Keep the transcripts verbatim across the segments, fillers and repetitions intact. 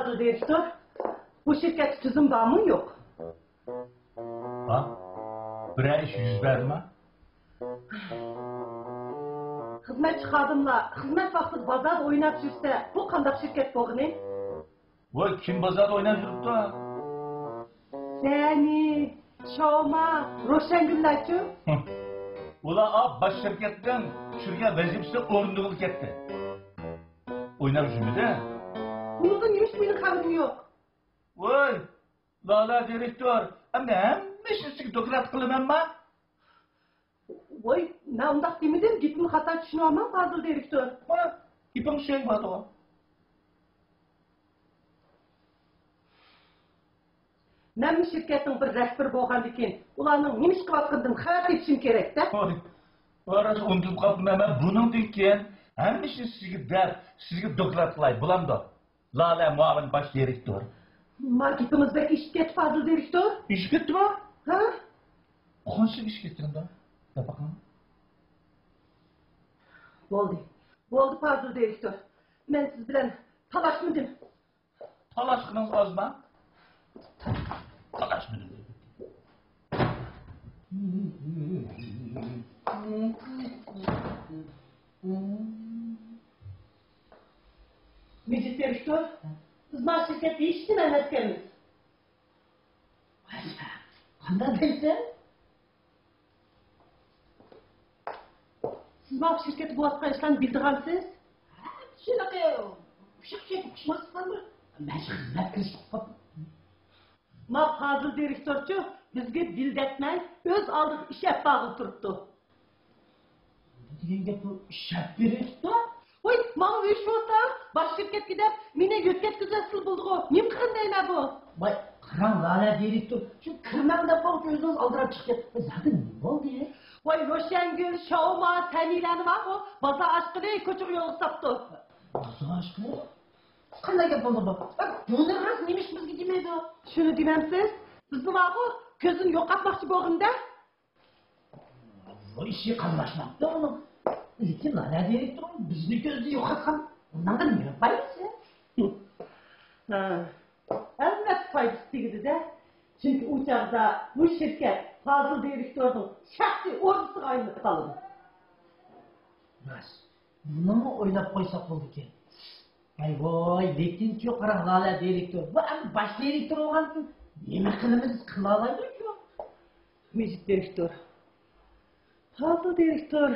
دىرېكتور، بۇ شىركەتتە تۈزۈم بارمۇ يوق؟ ھا؟ بىرەر ئىش يۈز بەردىما؟ خىزمەتچى خادىملار خىزمەت ۋاقتىدا بازاردا ئويناپ يۈرسە، بۇ قانداق شىركەت بولغىنى؟ ۋاي، كىم بازاردا ئويناپ يۈرۈپتۇ؟ سەنى، شاۋما، روشەنگۈللەرچۇ؟ ئۇلار ئا باش شىركەتنىڭ چۈشۈرگەن ۋەزىپىسىنى ئورۇندىغىلى كەتتى. ئويناپ يۈرمىدى. بۇنىڭدىن ھېچ مېنىڭ خەۋىرىم يوق. ۋاي، لالە دىرېكتور، ئەمدى ھەممە ئىشنى سىزگە دوكلات قىلىمەنما؟ ۋاي، مەن ئۇنداق دېمىدىم، گېپىمنى خاتا چۈشىنىۋالماڭ، پازىل دىرېكتور. ۋاي، گېپىڭ چۈشەنمەيدىغان. مەنمۇ شىركەتنىڭ بىر رەھبىرى بولغاندىكىن، ئۇلارنىڭ نېمە ئىش قىلىۋاتقىنىدىن خەۋەر تېپىشىم كېرەك-دە. ۋاي، ۋاي، راست ئۇنتۇپ قاپتىمەن مەن. بۇنىڭدىن كېيىن ھەممە ئىشنى سىزگە دەپ، سىزگە دوكلات قىلاي، بولامدۇ؟ لالە مۇئاۋىن باش دىرېكتور. ما گېپىڭىز بەك ئېشىپ كەتتى، پازىل دىرېكتور. ئېشىپ كەتتىما؟ ھە؟ قانچىلىك ئېشىپ كەتكەندۇ؟ دەپ باقاڭ. بولدى. بولدى، پازىل دىرېكتور. مەن سىز بىلەن تالاشمىدىم. تالاشقىنىڭىز ئازما؟ تالاشمىدىم. مىجىت دىرېكتور، بىز ما شىركەتتە ھېچنېمە ئەمەسكەنمىز. قانداق دەيسەن؟ سىز ما شىركەتتە بولۇۋاتقان ئىشلارنى بىلىدىغانسىز؟ ھە، شۇنداق، ئۇششاق گەپ ئۇقۇشماسلىقلارمۇ؟ مەن خىزمەت قىلىش. ما پازىل دىرېكتورچۇ بىزگە بىلدەتمەي، ئۆز ئالدىغا ئىش ئەپ بارغىلى تۇرۇپتۇ. دېگەن گەپ بۇ، ئىش ئەپ بېرىشتۇ. ۋاي، ماڭا ئۆچ بولسا، باش شىركەتكە دەپ مېنى يۆتكەتكۈزۈۋەتسىلا بولىدىغۇ. نېمە قىلغىنى دەيمەن بۇ؟ ۋاي، قاراڭ، لالە دىرېكتور، شۇ كىرمەڭ دەپ بولغۇچە ئۆزىڭىز ئالدىراپ چىقىپ كەتتىڭىز. زادى نېمە بولدى؟ ۋاي، روشەنگۈل، شاۋما، سەمىلەنى بارغۇ، بازار ئاچقىلى كوچىغا يولغا ساپتۇ. بازار ئاچقىلى؟ قانداق گەپ بولدى بۇ؟ بۇنى راست نېمە ئىش بىزگە دېمەيدۇ؟ شۇنى دېمەمسىز؟ بىزنى بارغۇ، كۆزدىن يوقاتماقچى بولغىنىدە. بۇ ئىشى قاملاشماپتۇ ئۇنىڭ. لېكىن لالە دىرېكتور بىزنى كۆزدىن يوقاتقان، ئۇنىڭدىن نېمە پايدىسى؟ ھە، ئەلۋەتتە پايدىسى تېگىدۇ-دە. چۈنكى ئۇ چاغدا بۇ شىركەت پازىل دىرېكتورنىڭ شەخسىي ئوردىسىغا ئايلىنىپ قالىدۇ. راست. بۇنىمۇ ئويلاپ قويساق بولىدىكەن. ۋاي ۋاي، لېكىنچۇ قاراڭ لالە دىرېكتور. بۇ ئەمدى باش دىرېكتور بولغاندىن نېمە قىلىمىز، قىلالايدۇ شۇ. مىجىت دىرېكتور. پازىل دىرېكتور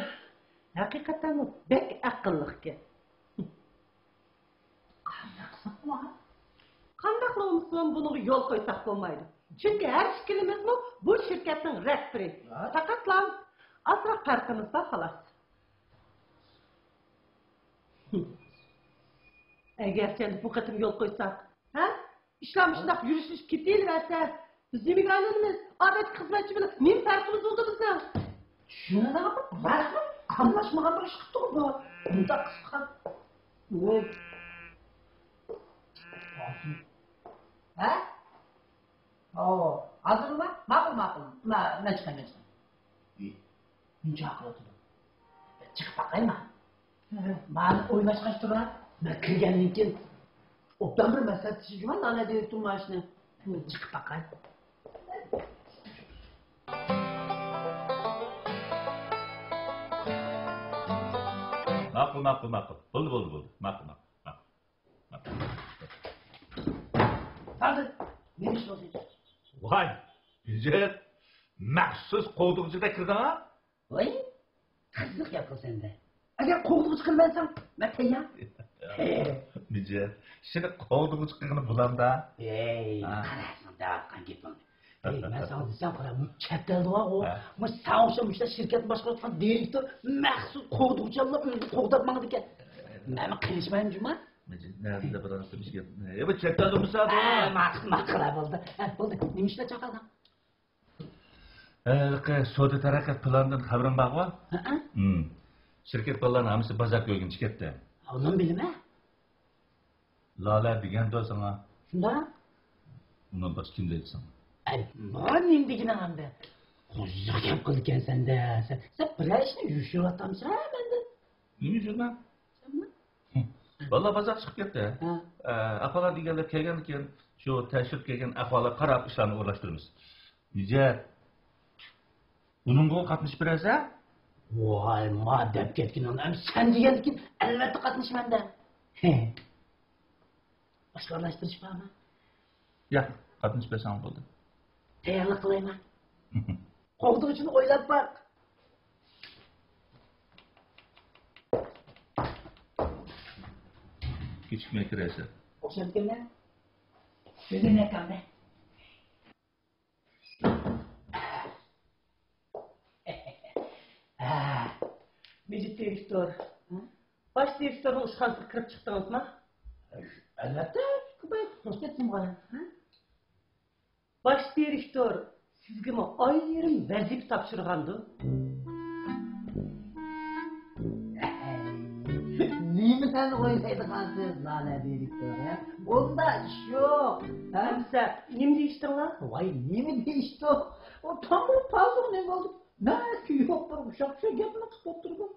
ھەقىقەتەنمۇ بەك ئەقىللىقكەن. قانداق قىلساق بولار؟ قانداقلا بولمىسۇن، بۇنىڭغا يول قويساق بولمايدۇ. چۈنكى ھەر ئىككىلىمىزمۇ بۇ شىركەتنىڭ رەھبىرى. ھە؟ پەقەتلا ئازراق پەرقىمىز بار، خالاس. ئەگەرچە بۇ قېتىم يول قويساق، ھە؟ ئىشلار مۇشۇنداق يۈرۈشۈپ كېتىۋەرسە، بىز نېمىگە ئايلىنىمىز؟ ئادەتتىكى خىزمەتچى بىلەن نېمە پەرقىمىز بولىدۇ بىزنىڭ؟ شۇنداق، رەسمىي قاملاشمىغان بىر ئىش قىپتىغۇ بۇ. بۇنداق قىسقا. ۋوي. ھە؟ ئاۋۇ، ھازىرلا؟ ماقۇل، ماقۇل. مە-، مەن چىقاي، مەن چىقاي. ئى، نېمە چاقىرىۋاتىدۇ؟ چىقىپ باقايما؟ مانا ئويلاشقاچ تۇرا. مەن كىرگەندىن كېيىن ئوبدان بىر مەسلىھەتلىشىپ جۇما، نان ئەدەيدۇ ماشىنا. چىقىپ باقاي. ماقۇل، ماقۇل، ماقۇل. بولدى، بولدى، بولدى. ماقۇل، ماقۇل، ماقۇل. ھازىر نېمە ئىش بولدى؟ ۋاي، مىجىت، مەخسۇس قوغدىغۇچىدەك كىردىڭ ھە؟ ۋاي، قىزىق گەپ قىلسەن دە. ئەگەر قوغدىغۇچى قىلمىساڭ، مەن تەييار. مىجىت، سېنى قوغدىغۇچى قىلغىنى بولامدا؟ ھەي، ھە. قارا، سەن دەۋاتقان گېپىڭنى. ھەي، مەن ساڭا دېسەم، قارا، چەت ئەلدە بارغۇ. ھە. مۇشۇ ساڭا ئوخشاپ مۇشۇنداق شىركەتنى باشقۇرۇۋاتقان دىرېكتور مەخسۇس قوغدىغۇچى ئاللاپ ئۆزىنى قوغداپ ماڭىدىكەن. مەنمۇ قېلىشمايمەن جۇما. مىجىت، نەدە بىر ئاز تۇرۇش گەپ. ھەي، بۇ چەت ئەلدە بولسا بۇ. ھە، ماقۇل، ماقۇل، ھە، بولدى. ھە، بولدى. نېمە ئىشلار چاقىردىڭ؟ ھېلىقى سودا تەرەققىيات پىلانىدىن خەۋىرىڭ بارغۇ؟ ھەئە. ھىم. شىركەت بالىلارنىڭ ھەممىسى بازار كۆرگىنى چىقىپتۇ. ئۇنىمۇ بىلىمەن. لالە دېگەندۇ ساڭا. شۇنداق. ئۇنىڭ باشقا كىم دەيدۇ ساڭا؟ ئەي، بۇ نېمە دېگىنىڭ ئەمدى؟ قىزىق گەپ قىلىدىكەنسەن-دە. سەن، سەن بىرەر ئىشنى يوشۇرۇۋاتامسەن مەندىن؟ نېمە يوشۇرىمەن؟ سەنمۇ؟ ھىم. بالىلار بازارغا چىقىپ كەتتى. ھە. ئە، ئاپىلار دېگەنلەر كەلگەندىن كېيىن شۇ تەكشۈرۈپ كەلگەن ئەھۋاللارغا قاراپ ئىشلارنى ئورۇنلاشتۇرىمىز. نىجات، بۇنىڭغا قاتنىشىپ بېرەرسەن؟ ۋاي، ما دەپ كەتكىنىڭنى، ئەمدى سەن دېگەندىكىن ئەلۋەتتە قاتنىشىمەن دە. باشقا ئورۇنلاشتۇرۇش بارمۇ؟ ياق، قاتنىشىپ بەرسەڭ بولدى. تەييارلىق قىلايمەن. قوغدىغۇچىنى ئويلاپ باق. كېچىكمەي كىرەرسەن. ئوخشاپتىكەنمەن. سۆزۈم ياكامدە. ھە، مىجىت دىرېكتور. ھە؟ باش دىرېكتورنىڭ ئىشخانىسىغا كىرىپ چىقتىڭىزمۇ؟ ئەلۋەتتە، كىرىپ كەتتىم. باش دىرېكتور سىزگىمۇ ئايرىم ۋەزىپە تاپشۇرغاندۇ؟ نېمىلەرنى ئويلايدىغانسىز، لالە دىرېكتور، ھە؟ ئۇنداق ئىش يوق. ھە؟ ئەمىسە نېمە دېيىشتىڭلار؟ ۋاي، نېمە دېيىشتۇق؟ ئۇ تامغا پازۇق نېمە بولدى؟ نەچچە يوق بىر ئۇششاق شۇ گەپنى قىلىپ ئولتۇردۇم.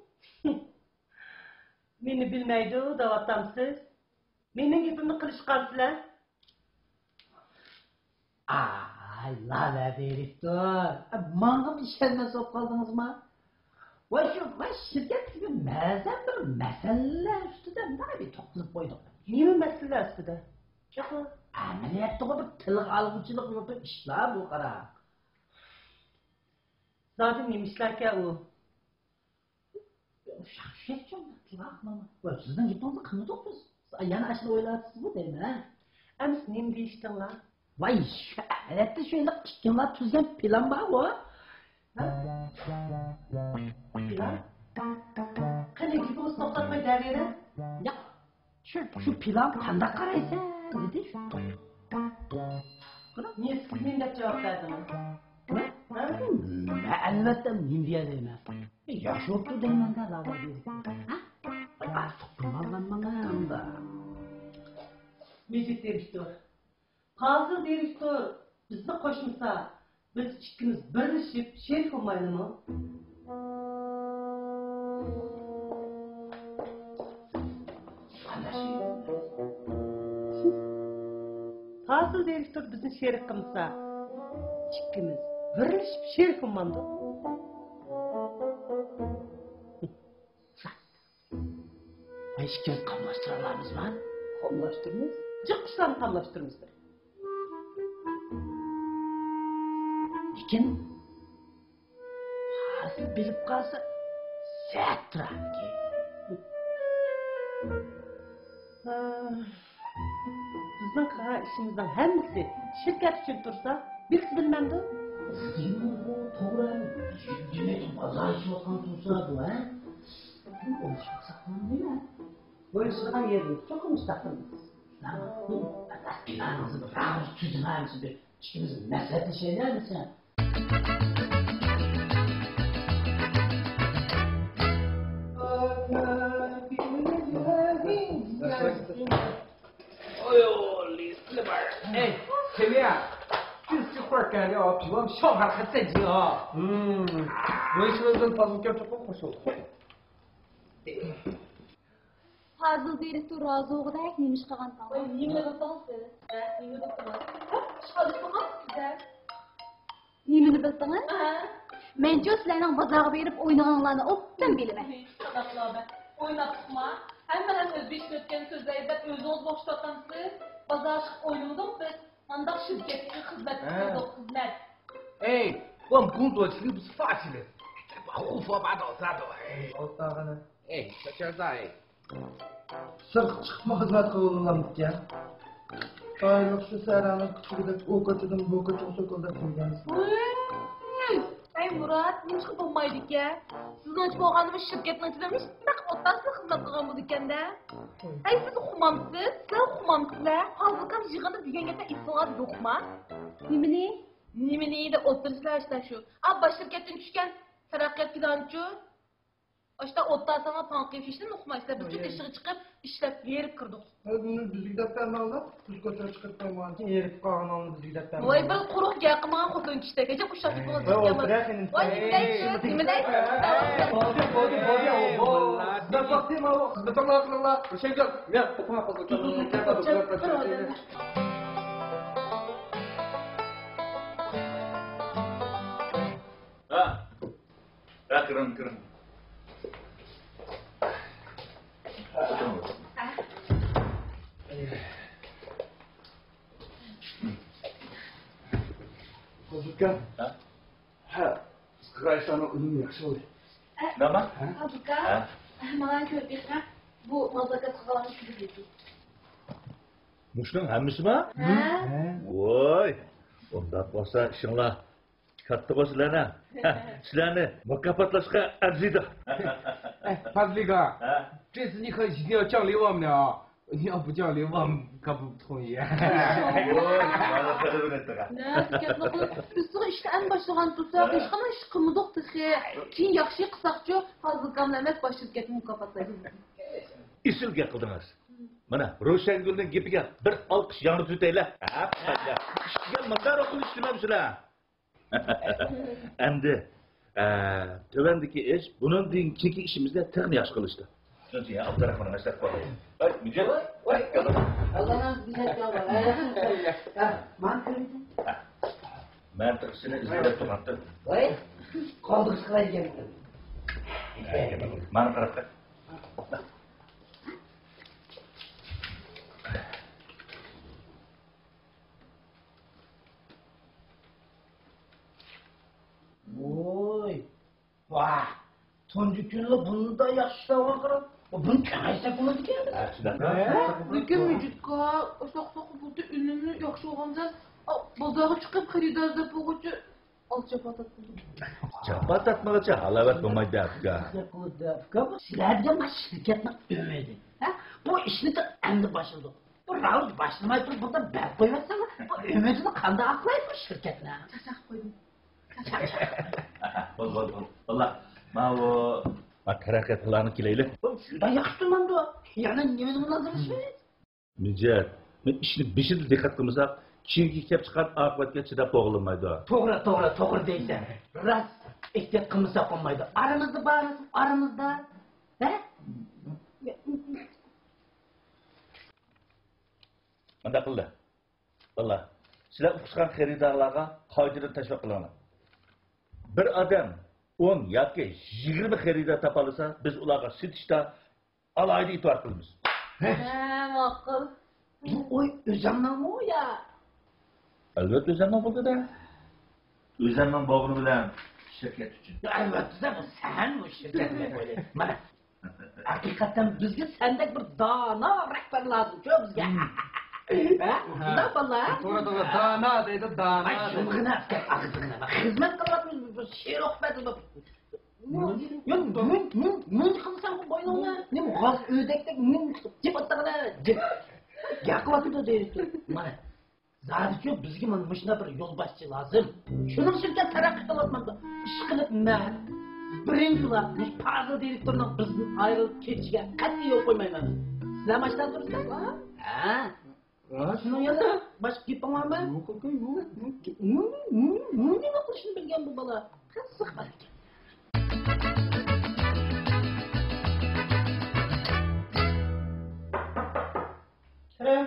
مېنى بىلمەيدۇ دەۋاتامسىز؟ مېنىڭ گېپىمنى قىلىشقانسىلەر. ئاي، لالە دىرېكتور، ماڭىمۇ ئىشەنمەس بولۇپ قالدىڭىزما؟ ۋاي، شۇ، ۋاي، شىركەتتىكى بەزەن بىر مەسىلىلەر ئۈستىدە مۇنداق بىر توختىلىپ قويدۇق. نېمە مەسىلىلەر ئۈستىدە؟ ئەمەلىيەتتىغۇ بىر تىلغا ئالغۇچىلىق يوق ئىشلار بۇ، قارا. زادى نېمە ئىشلاركەن ئۇ؟ ئۇششاق چۈشەنچۈڭ، تىلغا ئالماڭ. ۋاي، سىزنىڭ گېپىڭىزنى قىلمىدۇق بىز. يەنە ئاشۇنى ئويلاۋاتىسىزغۇ دەيمەن، ھە؟ ئەمىسە نېمە دېيىشتىڭلار؟ ۋاي، شۇ ئەمەلىيەتتە شۇ ھېلىقى ئىككىڭلار تۈزگەن پىلان بارغۇ. ھە؟ پىلان؟ قېنى، گېپىڭىزنى توختاتماي دەۋېرىڭ. ياق، شۇ، شۇ پىلانغا قانداق قارايسەن؟ دېدى. نېمە، سىز نېمە دەپ جاۋاب بەردىڭىز؟ ھە؟ مەن ئەلۋەتتە نېمە دېيەلەيمەن؟ ياخشى بوپتۇ دەيمەن-دە، لالا دېدى. ھە؟ ئارتۇق گۇمانلانماڭ ئەمدى. مىجىت دىرېكتور، پازىل دىرېكتور بىزنى قوشمىسا، بىز ئىككىمىز بىرلىشىپ شېرىك بولمايلىمۇ؟ پازىل دىرېكتور بىزنى شېرىك قىلمىسا، ئىككىمىز بىرلىشىپ شېرىك بولمامدۇق؟ ۋاي، ئىككىمىز قاملاشتۇرالامىزما؟ قاملاشتۇرىمىز. جىق ئىشلارنى قاملاشتۇرىمىز. لېكىن ھازىر بىلىپ قالسا، سەت تۇرارمىكىن؟ بىزنىڭ قىلغان ئىشىمىزنىڭ ھەممىسى شىركەت ئۈچۈن تۇرسا، بىلسە بىلمەمدۇ؟ سىزنىڭ بۇ توغرا، دېمەك، بازار ئىشلەۋاتقان تۇرسا بۇ، ھە؟ بۇ ئوخشاپ ساقلانمىدى. بۇ ئىشلىغان يېرىنى چوقۇم مۇستەقىل. بۇ پىلانىڭىزنى بىر ئاغزى تۈزۈڭ، ھەممىسى بىر ئىككىمىز مەسلىھەتلىشەيلى، ھەممىسى. ئەي، سېمىيە، 就是这块儿干掉，比我们小孩还正经啊。嗯，我说这房子叫这个不错。 پازىل دىرېكتور رازى بولغۇدەك نېمە ئىش قىلغانتىڭ؟ ۋاي، نېمىنى بىلدىڭىز سىز؟ ھە، نېمىنى بىلدىڭىز؟ ھە، ئىش قىلدىڭىز سىزدە؟ نېمىنى بىلدىڭىز؟ ھە. مەنچۇ سىلەرنىڭ بازارغا بېرىپ ئوينىغىنىڭلارنى ئوبدان بىلىمەن. قانداقلا بە-، ئويناتتۇقما؟ ھەممە نەرسە ئۆز بېشىدىن ئۆتكەن سۆزلەر دەپ ئۆزىڭىز بوشىتىۋاتامسىز؟ بازار چىقىپ ئوينىمىدۇق بىز. مانداق شىركەتتىكى خىزمەت ھە. قىلدۇق، خىزمەت. ئەي، 我们工作这个不是法式的，这把胡说八道啥都，哎。 ئەي، شاكارزا، ئەي. سىرتقا چىقىپمۇ خىزمەت قىلغىلى بولامدىكەن؟ ئايلىق شۇ سەھرانىڭ كۈچۈكىدەك ئۇ كوچىدىن بۇ كوچىغا سوكۇلداپ يۈرگەنسىز. ۋىي! ئەي مۇرات، نېمىشقا بولمايدىكەن؟ سىزنىڭچە بولغاندا بۇ شىركەتنىڭ ئىچىدە مۇشۇنداق ئوتتاسىلا خىزمەت قىلغان بولىدىكەن-دە. ئەي سىز ئۇقمامسىز، سىلەر ئۇقمامسىزلەر؟ ھازىرقى يىغىندا دېگەن گەپلەر ئېسىڭلاردا يوقما؟ نېمىنى؟ نېمىنى دەپ ئولتۇرىسىلەر ئاشتا شۇ. ئا، باش شىركەتتىن چۈشكەن تەرەققىيات پىلانىچۇ؟ ئاشتا ئوتتاسىڭلار پاڭ قىلىپ ھېچنېمە ئۇقمايسىلەر. بىر چېتى ئىشىغا چىقىپ ئىشلەپ ھېرىپ كىردۇق. بۇنى بىزگە دەپ بەرمەڭلار. بىز كوچىغا چىقىپ قالمىغان كېيىن ھېرىپ قالغىنىڭنى بىزگە دەپ بەرمەڭلار. ۋاي، بىر قۇرۇق گەپ قىلمىغان خوتۇن كىشىدەك ئەجەب ئۇششاق گېپىڭىز ۋاي، ئولتۇراق ئىنىم. ۋاي، نېمە دەيسىز؟ نېمە دەيسىز؟ بولدى، بولدى، بولدى. مەن باقتىم، ئاۋۇ خىزمىتىڭلارنى قىلىڭلار. روشەنگۈل، مەن ئوقۇڭلار قىلىڭلار. تۇر، تۇر، تۇر، تۇر، تۇر، تۇر، تۇر. ھە. ھە، كىرىڭ، كىرىڭ. قىزىككەن. ھە؟ ھە، قىزىقرايساننىڭ ئۈنۈمى ياخشى بولدى. نېمە؟ ھە؟ قىزىككەن. ھە؟ ماڭا كۆرۈپ بېقىڭ. بۇ مازاكات قىلغانلارنىڭ كىرگۈزۈشى. مۇشۇنىڭ ھەممىسىما؟ ھە. ۋاي، ئۇنداق بولسا ئىشىڭلار كاتتىغۇ سىلەرنىڭ. سىلەرنى مۇكاپاتلاشقا ئەرزىيدۇ. ئەي، پازىل ئاكا. ھە؟ 这次你可一定要奖励我们啊！你要不奖励我们可不同意。 ۋوي، مانا قىلىۋېرەتتىغا. نە، شىركەتنى قىلىپ، بىز تېخى ئىشنى ئەمدى باشلىغان تۇرساق، ھە. ھېچقانداق ئىش قىلمىدۇق تېخى. كېيىن ياخشى قىلساقچۇ، پازىل ئاكام ئەمەس، باش شىركەتنى مۇكاپاتلايدۇ. ئېسىل گەپ قىلدىڭىز. مانا، روشەنگۈلنىڭ گېپىگە بىر ئالقىش ياڭرىتىۋېتەيلى. ھە، ئىشىككە ماكارو قىلىشتىم مەن شۇلار. ئەمدى، ئە، تۆۋەندىكى ئىش بۇنىڭدىن كېيىنكى ئىشىمىزنى تېخىمۇ ياخشى قىلىشتا. شۇنچە يا ئابدۇراخمان ئاشتاق بالا. ۋاي، مىجەت. ۋاي، ۋاي. ئاللاھنىڭ مىجەت جاۋابى. ھە، مانا كۆرۈندى. مەن تېخى سېنى ئىزدەپ تۇراتتىم. ۋاي، قالدۇرۇش قىلاي دېگەن. مانا قاراپ قار. ۋوي، ۋاھ، تۇنجى كۈنلا بۇنداق ياخشى ئىشلەۋاتقان قارا. بۇنى كېڭەيتسەك بولىدىكەن. ھە، شۇنداق. ھە؟ لېكىن مىجىتكا، ئۇششاق بولدى، ئۈنۈمى ياخشى بولغاندىن، بازارغا چىقىپ خېرىدار ئىزدەپ بولغۇچە ئالچاپا تارتىدۇ. جاپا تارتمىغۇچە ھالاۋەت بولمايدۇ، ئاكا. ئاكا، سىلەر دېگەن مانا شىركەتنىڭ ئۈمىدى. ھە؟ بۇ ئىشنى ئەمدى باشلىدۇق. بۇ راۋۇج باشلىماي تۇرۇپ بۇنداق بەرپ قويۇۋەتسەڭلار، بۇ ئۈمىدىنى قانداق ئاقلايدۇ بۇ شىركەتنىڭ؟ چاقچاق قويدۇم. بول، بول، بول. باللا، ماۋۇ، ما تەرەققىيات پىلانىغا كېلەيلى. بۇ شۇنداق ياخشى تۇرمامدۇ؟ يەنە نېمىنى مۇلازىملىشىمىز؟ مىجەت، مەن ئىشنى بېشىدا دىققەت قىلمىساق، كېيىنكى كەپ چىققان ئاقىۋەتكە چىداپ بولغىلىمايدۇ. توغرا، توغرا، توغرا دەيسەن. راست، ئېھتىيات قىلمىساق بولمايدۇ. ئارىمىزدا بار، ئارىمىزدا. ھە؟ مۇنداق قىلدى. باللا، سىلەر ئۇقۇشقان خېرىدارلارغا قايتىدىن تەشۋىق قىلىڭلار. بىر ئادەم ئون ياكى يىگىرمە خېرىدار تاپالىسا، بىز ئۇلارغا سېتىشتا ئالاھىدە ئېتىبار قىلىمىز. ھە، ماقۇل. بۇ ئوي ئۆزۈڭنىڭمۇ يا؟ ئەلۋەتتە ئۆزۈمنىڭ بولدى-دە. ئۆزۈمنىڭ بولغىنى بىلەن شىركەت ئۈچۈن. ئەلۋەتتە، بۇ سەن بۇ شىركەتنى ئويلايسەن. مانا، ھەقىقەتەن بىزگە سەندەك بىر دانا رەھبەر لازىمچۇ بىزگە. ھە؟ شۇنداق باللا. توغرا، توغرا، دانا دەيدۇ، دانا ئاي، دەيدۇ. جىمغىنە، ئاغزىڭنى. خىزمەت قىلىۋاتىمىز، بىر شېئىر ئوقۇپ بەردىم. يا، مۇن-، مۇن-، مۇنچە قىلساڭ بۇ بوينۇڭنى، نېمە غاز ئۆدەكتەك مۇنچە قىلىپ جىپ ئاتتىغىنە، جىپ. ياقىۋاتىدۇ دەيدۇ. مانا، زادىچۇ بىزگە مانا مۇشۇنداق بىر يولباشچى لازىم. شۇنىڭ ئۈچۈن تەرەققىي قىلىۋاتمامدۇ. ئىشقىلىپ مەن بىرىنچىلا مۇشۇ پازىل دىرېكتورنىڭ بىزدىن ئايرىلىپ كېتىشىگە قەتئىي يول قويمايمەن. سىلەر ماشىنا تۇرىسىلەر؟ ھە. ھە؟ شۇنىڭ يەنە باشقا گېپىڭ بارمۇ؟ يوق، ئاكا، يوق، يوق. مۇنى، مۇنى، مۇنى نېمە قىلىشنى بىلگەن بۇ بالا؟ قىزىق بار ئىكەن. كىرىڭ.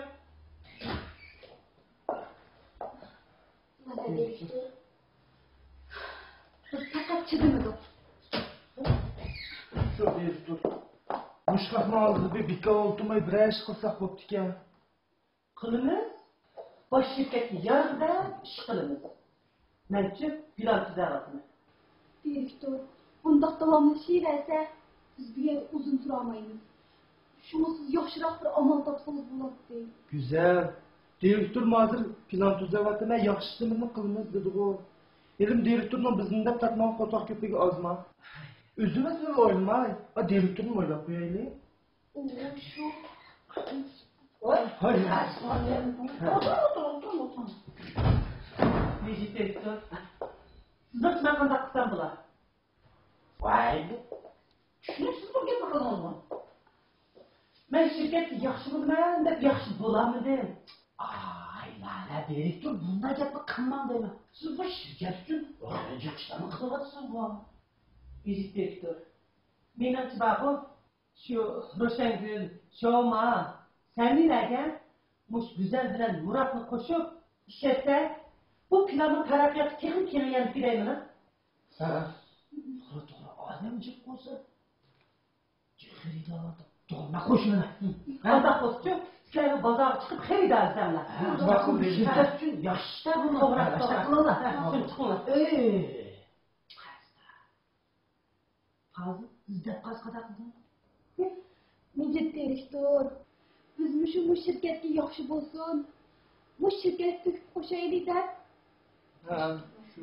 بىز پەقەت چىدىمىدۇق. شۇ دىرېكتور. مۇشۇ خەقنىڭ ئالدىدا بىر بىكار ئولتۇرماي بىرەر ئىش قىلساق بوپتىكەن. قىلىمىز. باش شىركەتكە ياردەم ئىش قىلىمىز. مەنچە پىلان تۈزەۋاتىمەن. دىرېكتور، بۇنداق داۋاملىشىۋەرسە، بىز بۇ يەردە ئۇزۇن تۇرالمايمىز. شۇڭا سىز ياخشىراق بىر ئامال تاپسىڭىز بولاتتى. گۈزەل، دىرېكتورمۇ ھازىر پىلان تۈزەۋاتىمەن، ياخشى ئىشلىرىمىزنى قىلىمىز دېدىغۇ. ھېلىمۇ دىرېكتورنىڭ بىزنى دەپ تارتمىغان قورساق كۆپۈكى ئازما؟ ئۆزىمىزنى ئويلىماي، ئا، دىرېكتورنى ئويلاپ قويايلى. ئۇ شۇ. ۋاي، ۋاي. ئولتۇرۇڭ، ئولتۇرۇڭ، ئولتۇرۇڭ. ۋىزىتور. سىزنىڭ مەن قانداق قىلسام بولا؟ ۋاي، بۇ چۈشىنىكسىز بىر گەپنى قىلدىڭىزغۇ. مەن شىركەتتە ياخشى بولىمەن دەپ ياخشى بولالمىدىم. ئاي، لالە دىرېكتور، بۇنداق گەپنى قىلماڭ دەيمەن. سىز بۇ شىركەت ئۈچۈن خىرىجەت ئىشلارنى قىلىۋاتىسىزغۇ. ۋىزىتور. مېنىڭچە بارغۇ، شۇ روشەنگۈل، شوما، سەمىنەگە مۇشۇ گۈزەل بىلەن مۇراتنى قوشۇپ ئىشلەتسەك، بۇ پىلاننىڭ تەرەققىياتى تېخىمۇ كېڭىيەرمىكىن دەيمەن. ھە، توغرا، توغرا، ئادەم جىق بولسا، خېرىدارلار توغرا قوشۇلىدۇ. قانداق بولسىچۇ، سىلەرمۇ بازارغا چىقىپ خېرىدار ئىزدەڭلار. ھە، ماقۇل دېدى. شىركەت ئۈچۈن ياخشى. توغرا، توغرا. توغرا. شۇنى چىقىڭلار. ئەي. پازىل ئىزدەپ قالسا قانداق قىلدىڭ؟ مىجىت دىرېكتور، بىز مۇشۇ، مۇشۇ شىركەتكە ياخشى بولسۇن، مۇشۇ شىركەتكە تۆھپە قوشايلى دەپ. ھە، شۇ.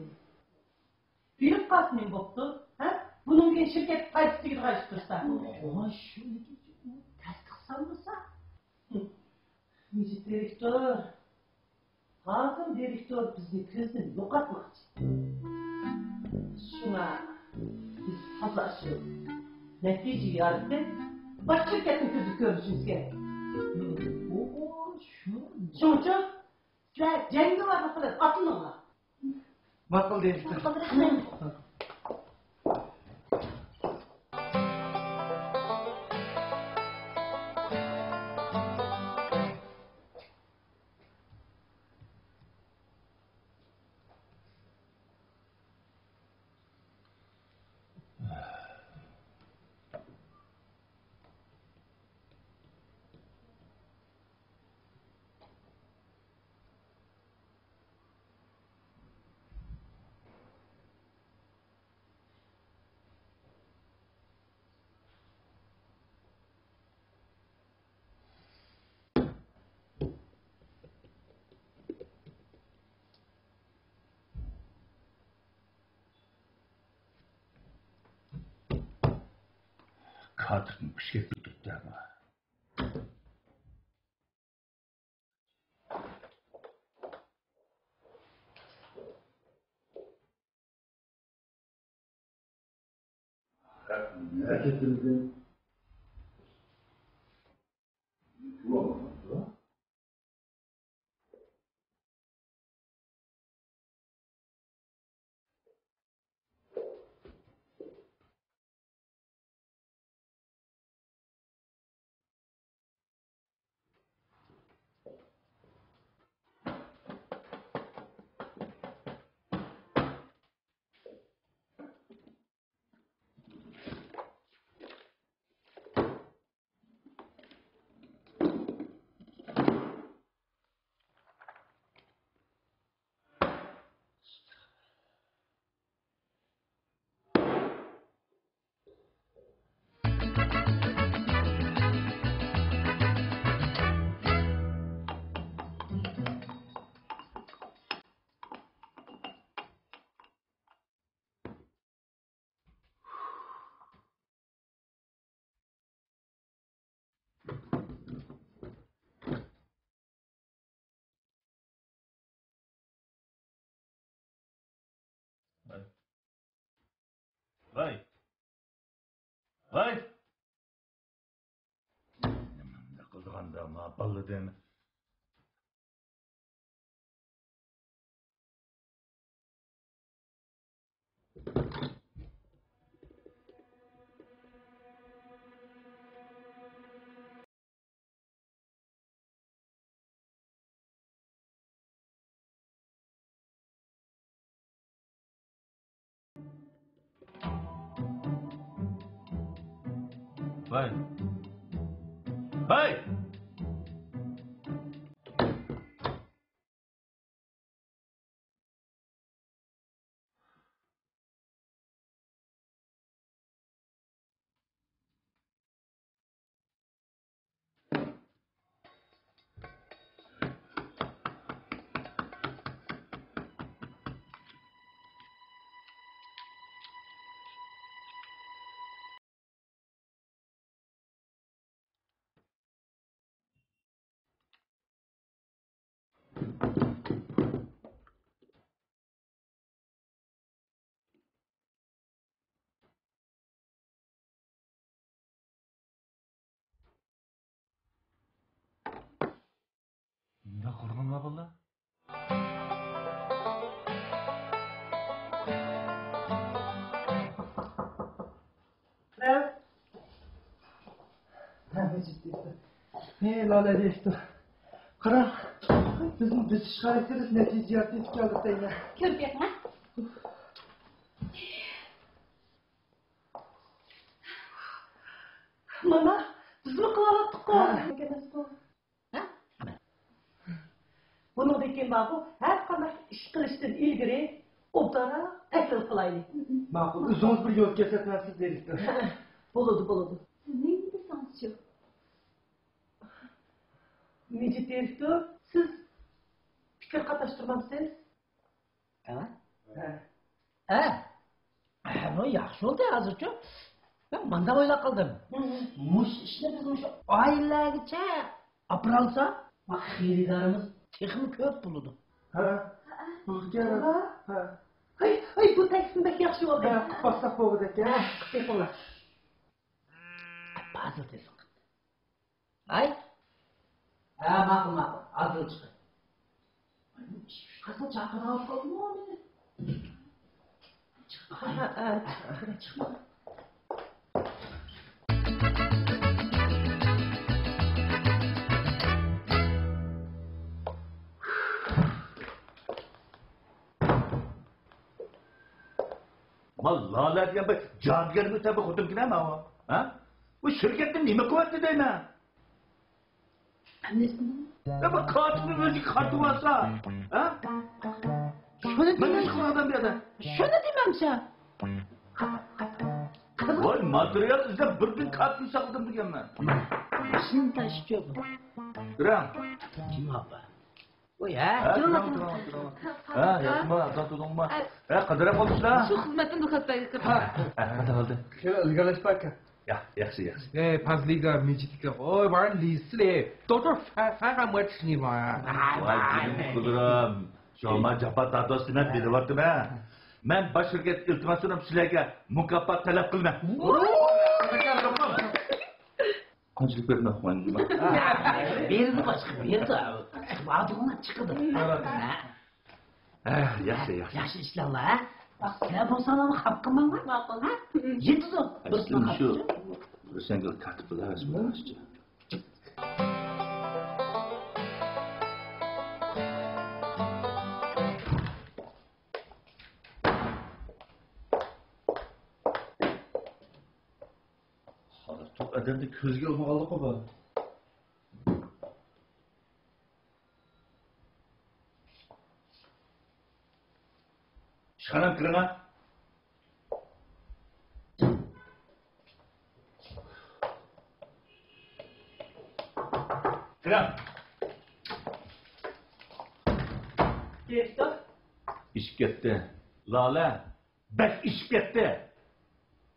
بېرىپ قالسا نېمە بوپتۇ؟ ھە؟ بۇنىڭ بىلەن شىركەتكە پايدىسى تېگىدىغان ئىش تۇرسا. ۋاي، شۇ تەستىق سالمىسا. مىجىت دىرېكتور، پازىل دىرېكتور بىزنى كۆزدىن يوقاتماقچى. شۇڭا بىز تازا ئاشۇ نەتىجە يارىتىپ، باش شىركەتنىڭ كۆزىگە كۆرۈنۈشىمىز كېرەك. ئوھو، شۇ. شۇنىڭ ئۈچۈن سىلەر جەڭگىۋارلىق بىلەن ئاتلىنىڭلار. ماقۇل دېدى. ماقۇل، رەھمەت. كاتىرنىڭ ئىشىكى تۇتۇپتۇ ئەمما. ۋاي. ۋاي. ۋاي. نېمە قىلىدىغاندا ما بالىدىن. ۋاي. ۋاي. مۇنداق قورقۇنما بالىلار؟ كىرىڭ. ھەي، لالە دىرېكتور. قارا، بىزنىڭ بېسىش خاراكتېرلىك نەتىجە يارىتىۋېتىپ كەلدۇق دەيمەن. كۆرۈپ بېقىڭ. مانا، بىزمۇ قىلىۋالاتتۇققۇ. ھە. بۇنىڭدىن كېيىن بارغۇ، ھەر قانداق ئىش قىلىشتىن ئىلگىرى ئوبدانراق تەھلىل قىلايلى. ماقۇل، ئۆزىڭىز بىر يول كۆرسەتمەكچىسىز، دىرېكتور. بولىدۇ، بولىدۇ. سىز نېمە دېسىڭىزچۇ؟ مىجىت دىرېكتور، سىز پىكىر قاتناشتۇرمامسىز؟ ھە؟ ھە. ھە؟ ھە، بۇ ياخشى بولدى ھازىرچۇ. مەن مانداق ئويلاپ قالدىم. مۇشۇ ئىشنى بىز مۇشۇ ئائىلىلەرگىچە ئاپىرالسا، خېرىدارىمىز تېخىمۇ كۆپ بولىدۇ. ھە. بولىدىكەن. ھە. ھەي، ھەي، بۇ تەكلىپمۇ بەك ياخشى بولدى. ھە، قىلىپ باقساق بولغۇدەك، ھە؟ ھە، قىلىپ بېقىڭلار. پازىل تېزىن قىلدى. ھاي. ھە، ماقۇل، ماقۇل. ھازىر چىقىڭ. ھازىر چاقىرىۋاتقانمۇ مېنى؟ ھە، ھە، چىقىڭ. ما لالە دېگەن بىر جادۇگەرمۇ تەبى خوتۇنكىنە ماۋۇ. ھە؟ بۇ شىركەتنى نېمە قىلىۋەتتى دەيمەن؟ يا بۇ كاتىپنى ئۆزىگە قارىتىۋالسا، ھە؟ شۇنى نېمە ئىش قىلغان ئادەم بۇ يەردە؟ شۇنى دېمەمچە. ۋاي، ماتېرىيال ئىزدەپ بىردىن كاتىپنى ساقلىدىم دېگەنمەن. شۇنداق ئىش يوق. بىرەڭ. جىم ئاپا. ۋاي، ھە، ھە، تۇرۇڭ، تۇرۇڭ، تۇرۇڭ، تۇرۇڭ. ھە، ياتما، ئاتا تۇردۇڭما؟ ھە. ھە، قىدىرىپ قالدىڭلار؟ شۇ خىزمەتتىن بۇ كاتتا كىرىپ. ھە، ھە، ھە، قىدىرىپ قالدى. خېلى ئىلگىرىلەشتى ئاكا. يا، ياخشى، ياخشى. ئەي، پازىلىگە، مىجىتكە، ئوي، بار، لىسلى. دوتور فە-، فەرھان مۇئەتتىشنى بار. ۋاي، جېنىم قۇدرام. شۇڭا جاپا تارتىۋاتىسىز دېمەن، بىلىۋاتىمەن. مەن باش شىركەت ئىلتىماس سۇنۇپ سىلەرگە مۇكاپات تەلەپ قىلىمەن. قانچىلىك بېرىمەن ئۇقمىدىم. بېرىدۇ باشقا، بېرىدۇ. بارىدىغىنى چىقىدۇ. ھە، ياخشى، ياخشى. ياخشى ئىشلەڭلار، ھە؟ سىلەر بولساڭلارمۇ خاپا قىلماڭلار. ماقۇل. ھە؟ يېتىدۇ. بىر سەنگە كاتىپ بولارسىز، بولارسىز. خاراكتېر ئادەمنى كۆزگە ئىلمىغانلىقى بار. ئىشخانام كىرىڭە. كىرىڭ. دىرېكتور. ئېشىپ كەتتى. لالە. بەك ئېشىپ كەتتى.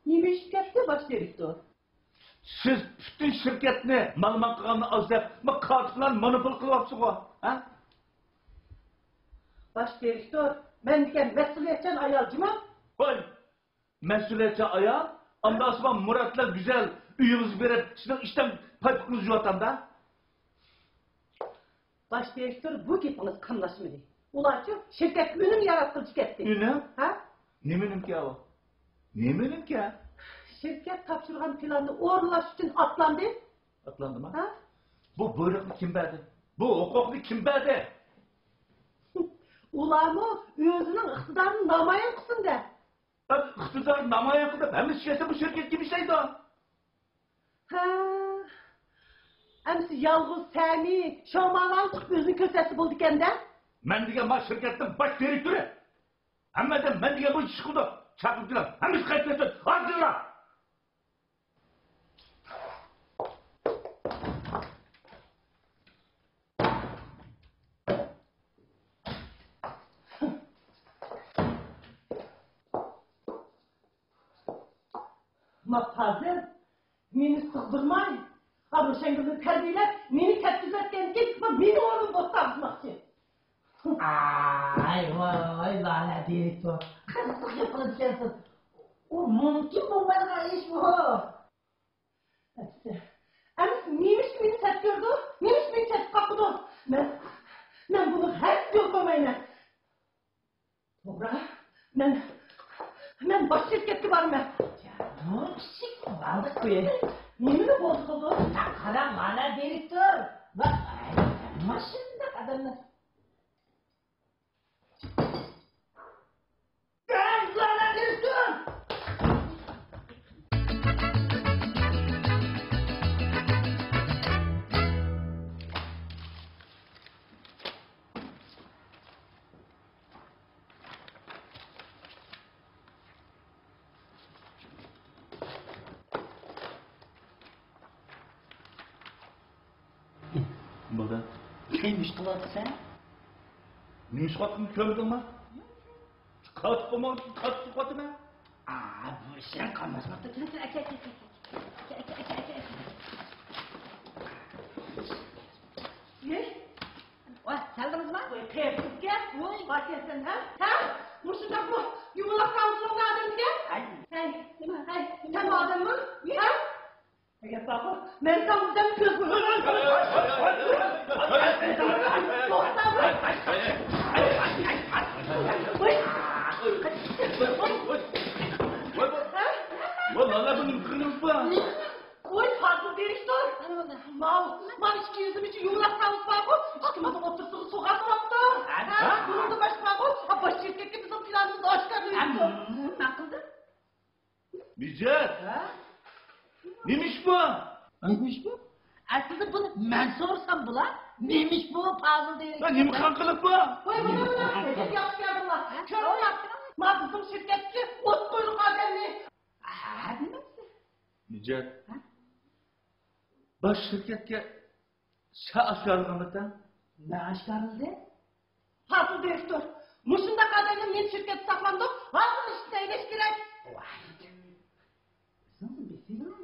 نېمە ئېشىپ كەتتى، باش دىرېكتور؟ سىز پۈتۈن شىركەتنى مالىمان قىلغاننى ئاز دەپ، ما كاتىپلارنى مونوپول قىلىۋاپسىزغۇ، ھە؟ باش دىرېكتور، مەن دېگەن مەسئۇلىيەتچان ئايال جۇمۇ؟ ھوي، مەسئۇلىيەتچان ئايال، ئانداق مۇراتلار گۈزەل ئۆيىڭىزگە بېرىپ، سىزنىڭ ئىشتان پايپىقىڭىزنى يۇيۇۋاتامدا. باش دىرېكتور، بۇ گېپىڭىز قاملاشمىدى. ئۇلارچۇ شىركەتكە ئۈنۈم ياراتقىلى كەتتى. ئۈنۈم؟ ھە؟ نېمە ئۈنۈمكى ئۇ؟ نېمە ئۈنۈمكى؟ شىركەت تاپشۇرغان پىلاننى ئورۇنلاش ئۈچۈن ئاتلاندى. ئاتلاندىما؟ ھە؟ بۇ بۇيرۇقنى كىم بەردى؟ بۇ ھوقۇقنى كىم بەردى؟ ئۇلارمۇ ئۆزىنىڭ ئىقتىدارىنى نامايان قىلسۇن دەپ. ئىقتىدار نامايان قىلىپ ھەممىسى كەتسە بۇ شىركەت كىم ئىشلەيدۇ؟ ھە. ئەمسە يالغۇز سەمى شامالغا چىقىپ ئۆزىنى كۆرسەتسە بولىدىكەن-دە. مەن دېگەن ما شىركەتنىڭ باش دىرېكتورى. ھەممە ئادەم مەن دېگەن بويىچە ئىش قىلىدۇ. چاقىرىپ كېلىڭ. ھەممىسى قايتىپ كەتسۇن. ھازىرلا. ما پازىل، مېنى سىغدۇرماي، ئا، روشەنگۈلنى تەربىيەلەپ، مېنى كەتكۈزۈۋەتكەندىن كېيىن، مېنى ئورنۇمدىن بوشاتقۇزماقچى. ئاي، ۋاي، ۋاي، لالە دىرېكتور. قىزىق گەپ قىلىدىكەنسىز. ئۇ مۇمكىن بولمايدىغان ئىش بۇ. ئەمىسە، ئەمىسە نېمىشقا مېنى سەت كۆرىدۇ؟ نېمىشقا مېنى چەتكە قاقىدۇ؟ مەن، مەن بۇنىڭغا ھەرگىز يول قويمايمەن. توغرا، مەن، مەن باش شىركەتكە بارىمەن. بۇ كىچىك بالىقى. نېمىنى بولدى قىلدى؟ قاراڭ، مانا دىرېكتور. ۋاي، ماشىنىدەك ئادەمنى. بولدى. نېمە ئىش قىلىۋاتىسەن؟ نېمە ئىش قىلىۋاتقىنىمنى كۆرمىدىڭما؟ قاتىپ بولمىغان ئۈچۈن قاتىپ تۇرۇۋاتىمەن. ئا، بۇ ئىشلار قاملاشماقتا. كېلىڭ، كېلىڭ، ئاكا، ئاكا، ئاكا. ئاكا، ئاكا، ئاكا، ئاكا. ھەي، ۋاي، كەلدىڭىزما؟ ۋاي، قېرىپ كەل. ۋاي. بار كەلسەن، ھە؟ ھە؟ مۇشۇنداقمۇ؟ يۇمىلاق تاۋۇزلۇق ئادەمگە؟ ھەي. ھەي، نېمە؟ ھەي، سەن ئادەممۇ؟ ھە؟ گەپ بارغۇ، مەن ساڭا دەپ كۆز. توختا. ۋاي. ۋاي، ۋاي، ۋاي، ۋاي، ۋاي، بۇ نېمە قىلغىنىڭىز بار؟ ۋاي، پازىل دىرېكتور. ماۋۇ، ماۋۇ ئىككى يۈزىمىچ يۇمىلاق تاۋۇز بارغۇ، ئىككىمىزنىڭ ئوتتۇرىسىغا سوغا تۇرۇپتۇ. ھە؟ ھە؟ بۇنىڭدىن باشقا بارغۇ، ھە، باش شىركەتكە بىزنىڭ پىلانىمىزنى ئاشكارىلايدۇ. نېمە قىلدى؟ نىجات! ھە؟ نېمە ئىش بۇ؟ نېمە ئىش بۇ؟ ئەسلىدە بۇنى مەن سورىسام بولا. نېمە ئىش بۇ، پازىل دىرېكتور؟ ھە، نېمە قىلغان قىلىق بۇ؟ ۋاي، ۋاي، ۋاي، ۋاي، ياخشى كەلدىڭلار. ھە؟ كۆرۈڭلار، ما بىزنىڭ شىركەتتىكى ئوت قويۇلغان ئادەمنى. ھە، نېمە؟ نىجات. ھە؟ باش شىركەتكە شا ئاشكارىلىغانمىكەن؟ نە ئاشكارىلىدى؟ پازىل دىرېكتور، مۇشۇنداق ئادەمنى مېنىڭ شىركەتتە ساقلامدۇق، ھازىر ئىشتىن ھەيدەش كېرەك. ۋاي. ئۆزىڭىزنى بېسىۋېلىڭ،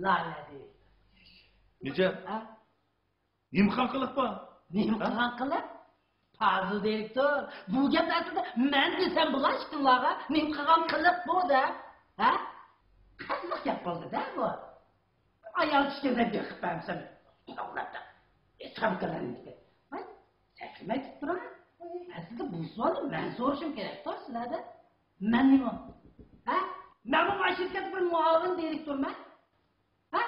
لالە دىرېكتور. نىجات. ھە؟ نېمە قىلغان قىلىق بۇ؟ نېمە قىلغان قىلىق؟ پازىل دىرېكتور، بۇ گەپ ئەسلىدە مەن دېسەم بولا ئىككىڭلارغا، نېمە قىلغان قىلىق بۇ دەپ؟ ھە؟ قىزىق گەپ بولدى-دە بۇ. ئايال چۈشكەندە بېقىپ بەرمىسەم، توغرىلاپ ھېسابكارلارنىڭكى. ۋاي، سەكرىمەي كېتىپ تۇرۇڭ. ئەسلىدە بۇ سوئالنى مەن سورىشىم كېرەكتۇ سىلەردىن. مەن نېمە؟ ھە؟ مەنمۇ ما شىركەتتە بىر مۇئاۋىن دىرېكتورمەن. ھە؟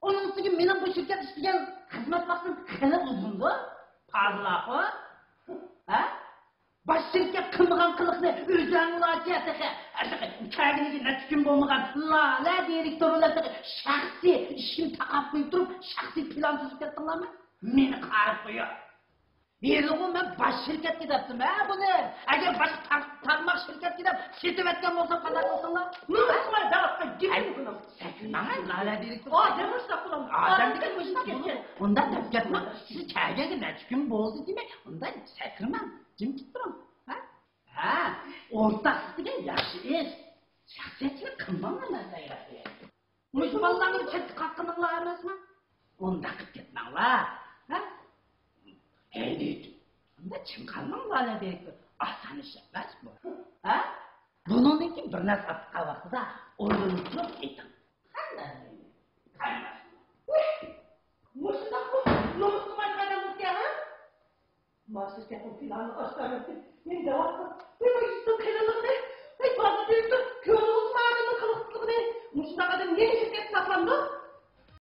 ئۇنىڭ ئۈستىگە مېنىڭ بۇ شىركەتتە ئىشلىگەن خىزمەت ۋاقتىم خېلى ئۇزۇندۇ. پازىل ئاخۇن. ھە؟ باش شىركەت قىلمىغان قىلىقنى ئۆزۈڭلارچە تېخى، تېخى كەلگىنىگە نەچچە كۈن بولمىغان لالە دىرېكتور بىلەن تېخى شەخسىي ئىشىمنى تاقاپ قويۇپ تۇرۇپ، شەخسىي پىلان تۈزۈپ كەتتىڭلارمۇ؟ مېنى قارىپ قويۇڭ. ھېلىغۇ مەن باش شىركەتكە دەپتىم ھە بۇنى. ئەگەر باشقا تار-، تارماق شىركەتكە دەپ سېتىۋەتكەن بولسام قانداق قىلساڭلار؟ نېمە قىلماي دەۋاتقان گېپىڭ بۇنىڭ؟ سەكرىمەڭ، لالە دىرېكتور. ئادەم مۇشۇنداق بولامدۇ؟ ئادەمدىكى مۇشۇنداق بولىدۇ. ئۇنداق دەپ كەتمەڭ. سىز كەلگەنگە نەچچە كۈن بولدى دېمەي، ئۇنداق سەكرىمەڭ. جىم تۇرۇڭ. ھە؟ ھە، ئورتاقلىق دېگەن ياخشى ئىش. شەخسىيەتچىلىك قىلماڭلار، نەرسە ياخشى. مۇشۇ بالىلارنى چەتكە قاققىنىڭلار ئەمەسمۇ؟ ئۇنداق قىلىپ كەتمەڭلار. ھە؟ ھەيدىدى. ئۇنداق چىڭ قالماڭلار، دىرېكتور. ئاسان ئىش ئەمەس بۇ. ھە؟ بۇنىڭدىن كېيىن بىر نەرسە ئاپقان ۋاقتىدا ئويلىنىپ تۇرۇپ ئېيتىڭ. ھەممە نەرسىنى. مۇشۇنداقمۇ نومۇس قىلمايدىغان ئادەم بولسا ھە؟ ما شىركەتنىڭ پىلانىنى ئاشكارىلىدى. مەن دەۋاتقان، مەن بۇ يىگىتنىڭ قېرىلىقىنى، مەن بازار دىرېكتور كۆرۈۋاتقان ئادەمنىڭ قىلىقسىزلىقىنى. مۇشۇنداق ئادەم نېمە شىركەتتە ساقلامدۇ؟